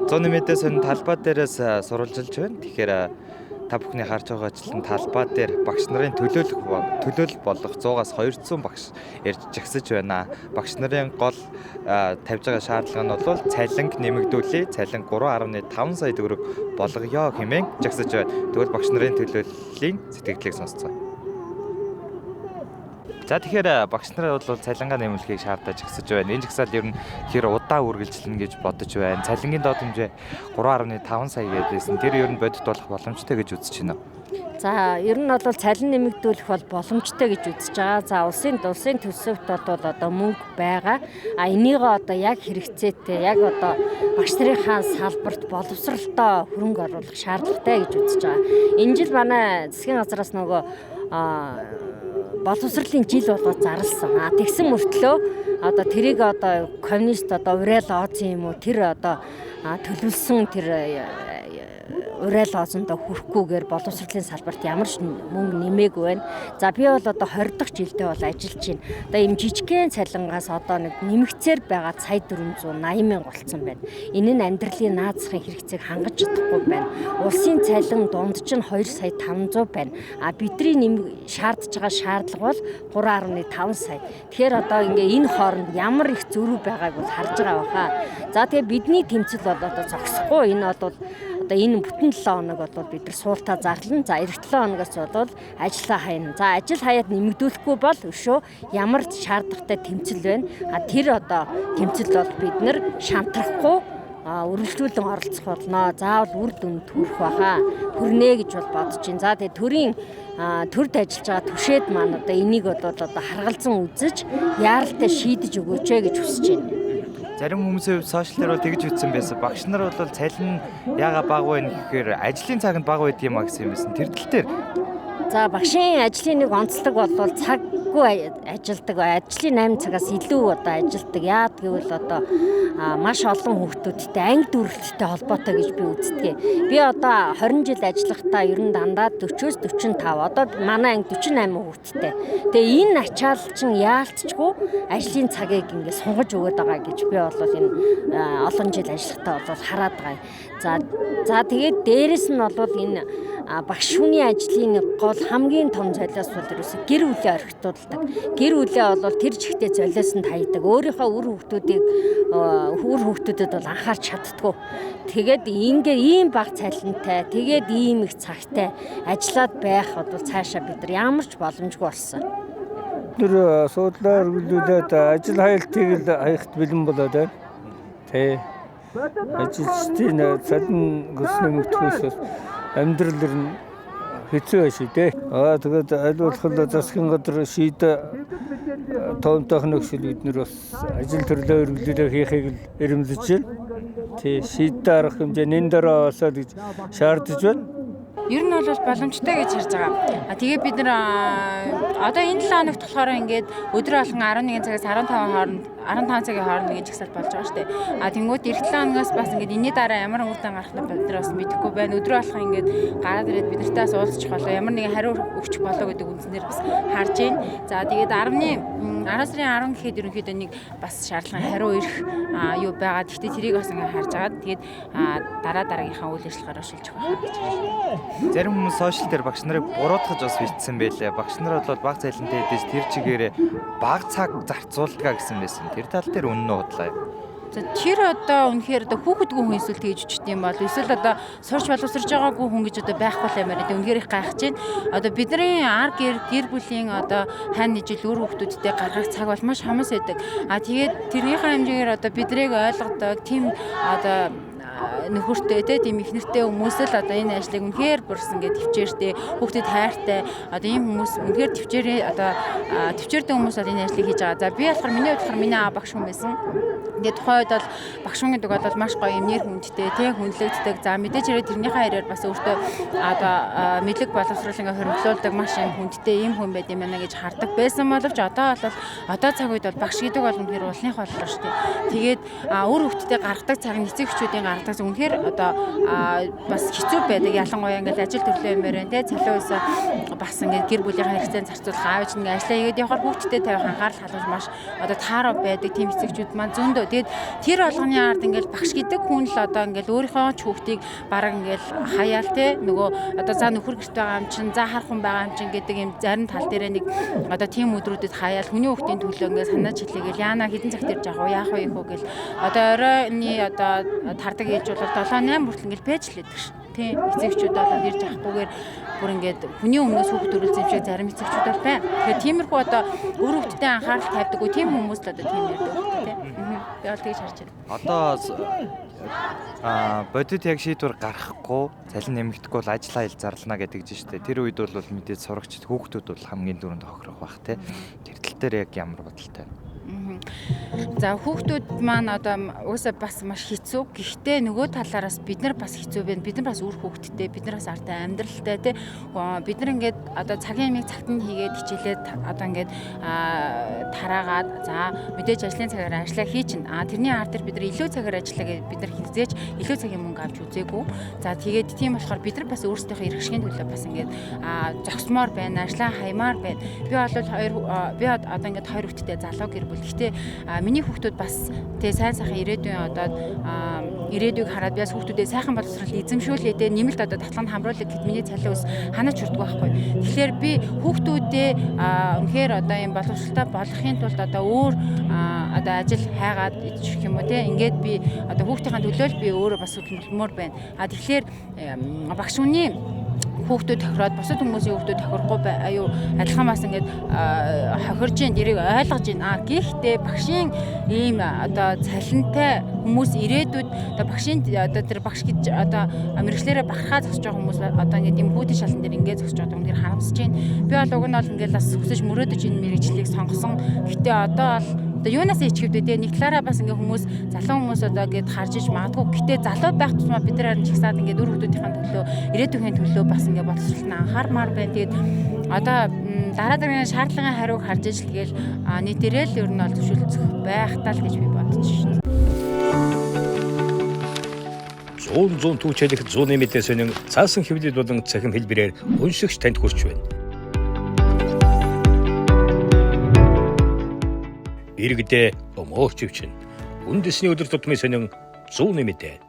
Зуны мэдээ сонин талбай дээрээс сурвалжилж байна. Тэгэхээр та бүхний харж байгаачлан талбай дээр багш нарын төлөөлөл болох 100-аас 200 багш ирж жагсаж байна. Багш нарын гол тавьж байгаа шаардлага нь бол цалинг нэмэгдүүлье, цалин 3.5 сая төгрөг болгоё хэмээн жагсаж байна. Тэгвэл багш нарын төлөөллийн сэтгэгдлийг сонсцгоё. За, тэгэхээр багш нар бол цалингаа нэмэлтийг шаардаж жагсаж байна. Энэ жагсаал ер нь хэр удаа үргэлжлэнэ гэж бодож байна? Цалингийн доод хэмжээ 3.5 сая гэдээсэн. Тэр ер нь бодит болох боломжтой гэж үзэж байна уу? За, ер нь бол цалин нэмэгдүүлэх бол боломжтой гэж үзэж байгаа. За, улсын төсөвт бол одоо мөнгө байгаа. А энийгээ одоо яг хэрэгцээтэй, яг одоо багш нарынхаа салбарт боловсролтой хөрөнгө оруулах шаардлагатай гэж үзэж байгаа. Энэ жил манай засгийн газраас нөгөө боловсролын жил болгоод зарласан. А тэгсэн мөртлөө одоо тэрийг одоо коммунист одоо уриал оозын юм уу, тэр одоо төлөвлөсөн тэр уриал оозондоо хүрэхгүйгээр боловсролын салбарт ямар ч мөнгө нэмээгүй байна. За, би бол одоо 20 дахь жилдээ бол ажиллаж байна. Одоо ийм жижигхэн цалингаас одоо нэг нэмэгцээр байгаа сая 480 мянга болцсон байна. Энэ нь амьдралын наазахын хэрэгцээг хангаж чадахгүй байна. Улсын цалин дундаж нь 2 сая 500 байна. А бидний шаардж байгаа шаардлага бол 3.5 сая. Тэгэхээр одоо ингээ энэ хооронд ямар их зөрүү байгааг бол харж байгаа баха. За, тэгээ бидний тэмцэл бол одоо зогсохгүй. Энэ бол одоо энэ бүтэн 7 хоног бол бид нар суултаа зарлана. За, ирэх 7 хоногоос бол ажиллаа хайна. За, ажил хаяад нэмэгдүүлэхгүй бол өшөө ямар шаардлагатай тэмцэл байна. А тэр одоо тэмцэл бол бид нар шантрахгүй үргэлжлүүлэн оролцох болно. Заавал үр дүнд хүрэх баха. Хүрнэ гэж бол бодож байна. За, тэгээ төрийн төрд ажиллаж байгаа түшээд маань одоо энийг бол одоо харгалзан үзэж яаралтай шийдэж өгөөч гэж хүсэж байна. Зарим хүмүүсийн хувьд сошиал дээр бол тэгж үтсэн байсан. Багш нар бол цалин яага бага байна гэхээр ажлын цаг нь бага байдаг юм а гэсэн юм байсан. Тэр тал дээр. За, багшийн ажлын нэг онцлог бол цаггүй ажилдаг. Ажлын 8 цагаас илүү одоо ажилдаг. Яад гэвэл одоо маш олон хүүхдүүдтэй, анги дүүрэлттэй холбоотой гэж би үздэг. Би одоо 20 жил ажиллахдаа ер нь дандаа 40-оос 45, одоо манай анги 48 хүүхэдтэй. Тэгээ энэ ачаал чинь яалтчгүй ажлын цагийг ингээ сунгаж өгöd байгаа гэж би бол энэ олон жил ажиллахдаа бол хараад байгаа. За, тэгээд дээрэс нь бол энэ багш хүний ажлын гол хамгийн том золиос бол ерөөсө гэр бүлээ орхитуулдаг. Гэр бүлээ бол тэр чигтээ золиосонд хайдаг. Өөрийнхөө үр хүүхдүүдэд бол анхаарч чаддаггүй. Тэгээд ингээ ийм бага цалинтай, тэгээд ийм их цагтай ажиллаад байх бол цаашаа бид нар ямар ч боломжгүй болсон. Тэр суудлаа өргөлүүлээд ажил хаялтыг л хаяхт бэлэн болоод байна. Тэ. Ажилчдын цалин өс нэмэгдэхээс амьдрал нь хэцүү байж дээ. Аа, тэгээд аль болох л засгийн газар шийдэ тоомтойх нөхцөл бид нар бас ажил төрлөө өргөлүүлээ хийхийг л эрмэлзэж байна. Тий, шийдэ арга хэмжээ нэн дараа басаа гэж шаардж байна. Ер нь бол боломжтой гэж харж байгаа. А тэгээ бид нар одоо энэ 7 хоногт болохоор ингээд өдөр болгон 11 цагаас 15 хооронд, 15 цагийн хооронд ингэж жагсаал болж байгаа шүү дээ. А тэнгуут ирэх 7 хоногоос бас ингээд энэний дараа ямар үр дүн гарах нь бид нар бас мэдэхгүй байна. Өдөр болгон ингээд гараад ирээд бид нартай бас уулзчих болоо, ямар нэгэн хариу өгчих болоо гэдэг үндсээр бас харж байна. За, тэгээд 10 сарын 10 гэхэд ерөнхийдөө нэг бас шаардлагын хариу ирэх юу байгаа. Гэхдээ тэрийг бас ингээд харж агаад тэгээд дараа дараагийнхаа үйл ажиллагаагаар шилжих байх гэж байна. Зарим хүмүүс сошиал дээр багш нарыг буруутгаж бас бичсэн байлээ. Багш нар бол бага цалинтай хэдэж тэр чигээрээ бага цаг зарцуулдаг гэсэн байсан. Тэр тал дээр үнэн үү, худлаа юу? За, тэр одоо үнэхээр одоо хүүхэдгүй хүн эсвэл тэгж өчт юм бол эсвэл одоо сурч боловсрож байгаагүй хүн гэж одоо байхгүй л юм байна. Тэг үнэхээр их гайхаж байна. Одоо бидний ар гэр бүлийн одоо хань нийжил үр хүүхдүүдтэй гаргах цаг бол маш хамаас байдаг. А тэгээд тэрнийхээ хэмжээгээр одоо бидрийг ойлгодог тийм одоо нөхөртэй те, тийм их нэртэй хүмүүс л одоо энэ ажлыг үнэхээр бурсан гэж төвчээртэй, хүүхдэд хайртай одоо ийм хүмүүс, үнэхээр төвчээрээ одоо төвчээртэй хүмүүс бол энэ ажлыг хийж байгаа. За, би болохоор, миний хувьд болохоор миний аав багш хүн байсан. Тэгээд тухайн үед бол багш хүн гэдэг бол маш гоё юм, нэр хүндтэй те, хүндлэгддэг. За, мэдээж хэрэг тэрнийхээ хэрээр бас өөртөө одоо мэдлэг боловсрол ингээ хоримтлуулдаг маш юм хүндтэй ийм хүн байд юм байна гэж хардаг байсан боловч одоо бол одоо цаг үед бол багш гэдэг бол үнэхээр улсных боллоо шүү дээ. Тэгээд үр хөвгтдээ гаргадаг цаг нь эцэг эхчүүдийн гаргадаг талаас үнэхээр одоо бас хэцүү байдаг. Ялангуяа ингээд ажил төрлөө юмэр байна те, цалин өсөө бас ингээд гэр бүлийнхээ хэрэгцээнд зарцуулах, аав ээж нэг ажиллаа хийгээд явахаар хүүхдтэй тавих анхаарал халамж маш одоо таараа байдаг тийм эцэгчүүд маань зөндөө. Тэгээд тэр болгоны ард ингээд багш гэдэг хүн л одоо ингээд өөрийнхөө ч хүүхдийг бараг ингээд хаяал те, нөгөө одоо за нөхөр гэрт байгаа юм чинь, за хар хүн байгаа юм чинь гэдэг юм зарим тал дээрээ нэг одоо тийм өдрүүдэд хаяал хүний хүүхдийн төлөө ингээд санаа чилээгээл яана хэдэн цагт ирж авах уу, яах вэ их үү гэл одоо оройны одоо тардаг ээж бол 7 8 хүртэл ингээд байж л байдаг ш. Тийм эцэгчүүд бол ирж авахгүйгээр бүр ингээд хүний өмнөөс хүүхд төрүүлсэн юм шиг зарим эцэгчүүд бол байна. Тэгэхээр тиймэрхүү одоо өөр хүүхдтэй анхаарал тавьдаггүй тийм хүмүүс л одоо тийм ярьдаг тийм. Би бол тэгж харж байна. Одоо бодит яг шийдвэр гаргахгүй, цалин нэмэгдэхгүй бол ажил хаял зарлана гэдэг чинь шүү дээ. Тэр үед бол мэдээж сурагчид хүүхдүүд бол хамгийн түрүүнд хохирох бах те. Тэр тал дээр яг ямар бодолтой вэ? За хүүхдүүд маань одоо уусаа бас маш хэцүү. Гэхдээ нөгөө талаараас бид нар бас хэцүү байна. Бид нар бас үр хүүхдтэй, бид нар бас артай амьдралтай тий. Бид нар ингээд одоо цагийн юмыг цагт нь хийгээд хичээлээ одоо ингээд тараагаад за мэдээж ажлын цагаар ажиллаа хий чинь. Тэрний ард дээр бид нар илүү цагаар ажиллаа гэж бид нар хизээч илүү цагийн мөнгө авч үзээгүй. За тэгээд тийм болохоор бид нар бас өөрсдийнхөө эрх ашигын төлөө бас ингээд зогсмоор байна, ажлаа хаймаар байна. Би бол би одоо ингээд хоёр хүүхэдтэй залуу гэр бүл. Гэхдээ миний хүүхдүүд бас тэгээ сайн сайхан ирээдүйн одоо ирээдүйг хараад би бас хүүхдүүдээ сайхан боловсрол эзэмшүүлээ тэ, нэмэлт одоо татлаганд хамруулах гэхэд миний цалин ус ханаач хүрдэг байхгүй. Тэгэхээр би хүүхдүүдээ үнэхээр одоо юм боловсролтой болгохын тулд одоо өөр одоо ажил хайгаад ичх юм уу тэ, ингээд би одоо хүүхдийнхээ төлөө л би өөрөө бас хөдөлмөр байна. Тэгэхээр багш хүний хүүхдүүд тохироод бусад хүмүүсийн хүүхдүүд тохирохгүй аюу адилхан бас ингээд хохирж ийн, тэрийг ойлгож ийн. Гэхдээ багшийн ийм одоо цалинтай хүмүүс ирээдүйд одоо багшийн одоо тэр багш гэж одоо мэргэжлээрээ бахархаа зогсож байгаа хүмүүс одоо ингээд ийм хүүтэн шалан дээр ингээд зогсож байгаа юм дээр харамсаж байна. Би бол уг нь бол ингээд бас хүсэж мөрөөдөж энэ мэргэжлийг сонгосон. Гэхдээ одоо бол одоо юунаас ичгэвдээ те, нэг талаараа бас ингээ хүмүүс залуу хүмүүс одоо гээд харж иж магадгүй. Гэтэ залуу байх тусмаа бид нар харин чагсаад ингээ үр хүүхдүүдийн төлөө, ирээдүйн төлөө бас ингээ боловсролд нь анхаармаар байна. Тэгээд одоо дараа дараагийн шаардлагын хариуг харж ижил тэгэл нийтээрээ л ер нь бол зөвшөөрөлцөх байх тал гэж би бодож байна. 100 түүчэлэх зууны мэдээ сонин цаасан хэвлэл болон цахим хэлбэрээр уншигч танд хүрч байна. Иргэдээ өмөөрч өвчин. Үндэсний өдөр тутмын сонин зууны мэдээ.